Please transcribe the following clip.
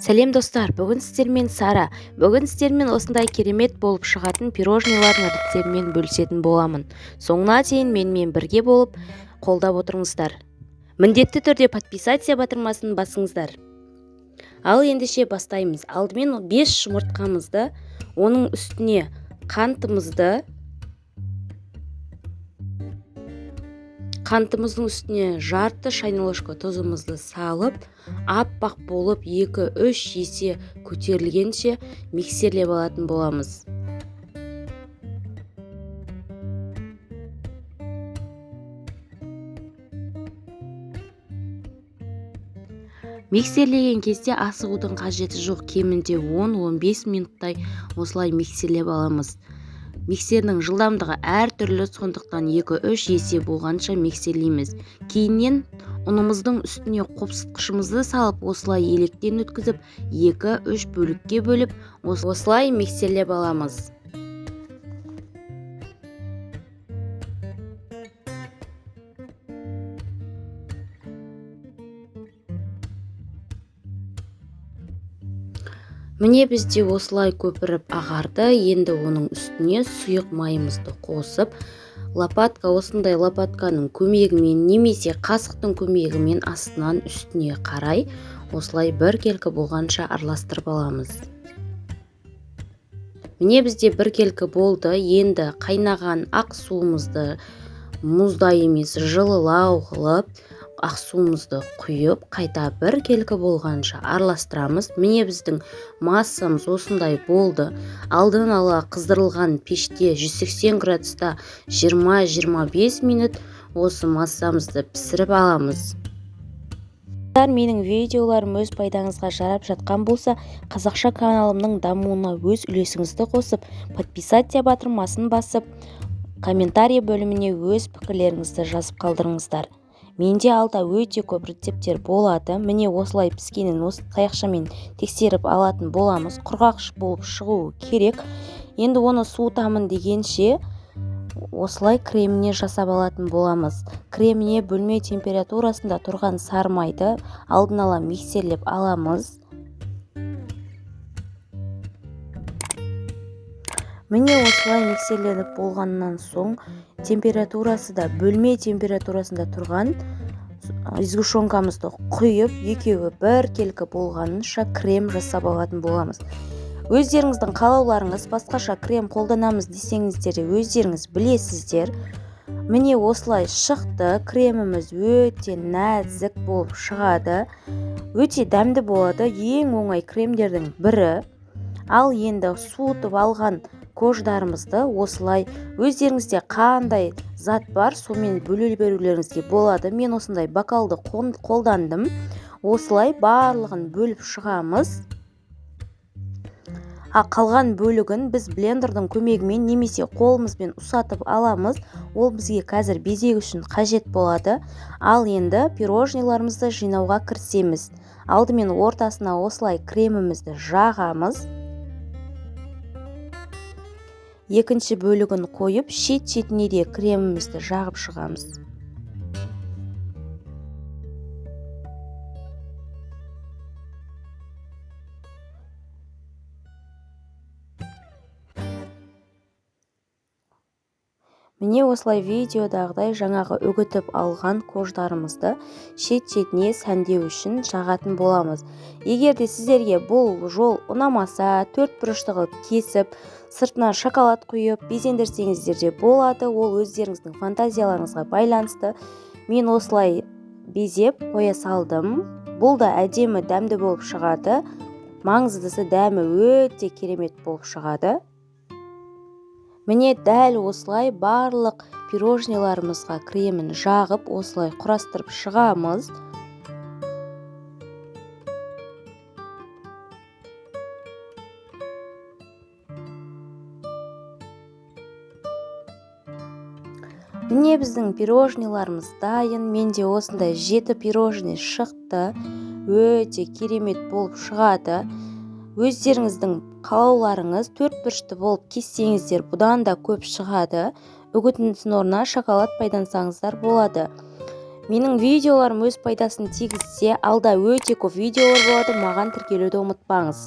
Сәлем, достар! Бүгін сіздермен Сара. Бүгін сіздермен осындай керемет болып шығатын пирожныйлардың рецептімен бөлісетін боламын. Соңына дейін менімен бірге болып, қолдап отырыңыздар. Міндетті түрде подписаться батырмасын басыңыздар. Ал ендеше бастаймыз. Алдымен 5 жұмыртқамызды, оның үстіне қантымызды, қантымыздың үстіне жарты шайный ложка тұзымызды салып, аппақ болып 2-3 есе көтерілгенше миксерлеп алатын боламыз. Миксерлеген кезде асығудың қажеті жоқ, кемінде 10-15 минуттай осылай миксерлеп аламыз. Миксердің жылдамдығы әртүрлі, сондықтан 2-3 есе болғанша миксерлейміз. Кейіннен ұнымыздың үстіне қопсытқышымызды салып, осылай електен өткізіп, 2-3 бөлікке бөліп, осылай миксерлеп аламыз. Міне, бізде осылай көпіріп ағарды. Енді оның үстіне сұйық майымызды қосып, лопатка, осындай лопатканың көмегімен немесе қасықтың көмегімен астынан үстіне қарай осылай біркелкі болғанша араластырып аламыз. Міне, бізде біркелкі болды. Енді қайнаған ақ суымызды, мұздай емес, жылылау қылып ақ суымызды құйып, қайта біркелкі болғанша араластырамыз. Міне, біздің массамыз осындай болды. Алдын ала қыздырылған пеште 180 градуста 20-25 минут осы массамызды пісіріп аламыз. Менің видеоларым өз пайдаңызға жарап жатқан болса, қазақша каналымның дамуына өз үлесіңізді қосып, подписаться батырмасын басып, комментарий бөліміне өз пікірлеріңізді жазып қалдырыңыздар. Менде алда өте көп рецепттер болады. Міне, осылай піскенін осы таяқшамен тексеріп алатын боламыз. Құрғақ болып шығуы керек. Енді оны суытамын дегенше, осылай креміне жасап алатын боламыз. Креміне бөлме температурасында тұрған сары майды алдын ала миксерлеп аламыз. Міне, осылай миксерленіп болғаннан соң, температурасы да бөлме температурасында тұрған сгущенкамызды құйып, екеуі біркелкі болғанынша крем жасап алатын боламыз. Өздеріңіздің қалауларыңыз, басқаша крем қолданамыз десеңіздер де, өздеріңіз білесіздер. Міне, осылай шықты. Креміміз өте нәзік болып шығады, өте дәмді болады, ең оңай кремдердің бірі. Ал енді суытып алған корждарымызды осылай өздеріңізде қандай зат бар, сонымен бөле берулеріңізге болады. Мен осындай бокалды қолдандым. Осылай барлығын бөліп шығамыз. А қалған бөлігін біз блендердің көмегімен немесе қолымызбен ұсатып аламыз. Ол бізге қазір безек үшін қажет болады. Ал енді пирожныйларымызды жинауға кірісеміз. Алдымен ортасына осылай кремімізді жағамыз. Екінші бөлігін қойып, шет-шетіне де кремімізді жағып шығамыз. Міне, осылай видеодағыдай жаңағы үгітіп алған корждарымызды шет-шетіне сәндеу үшін жағатын боламыз. Егер де сіздерге бұл жол ұнамаса, төрт бұрышты қылып кесіп, сыртына шоколад құйып безендірсеңіздер де болады. Ол өздеріңіздің фантазияларыңызға байланысты. Мен осылай безеп қоя салдым. Бұл да әдемі, дәмді болып шығады. Маңыздысы, дәмі өте керемет болып шығады. Міне, дәл осылай барлық пирожныйларымызға кремін жағып, осылай құрастырып шығамыз. Міне, біздің пирожныйларымыз дайын. Менде осындай жеті пирожный шықты. Өте керемет болып шығады. Өздеріңіздің қалауларыңыз, төрт бұрышты болып кессеңіздер, бұдан да көп шығады. Үгітіндісінің орнына шоколад пайдалансаңыздар болады. Менің видеоларым өз пайдасын тигізсе, алда өте көп видеолар болады. Маған тіркелуді ұмытпаңыз.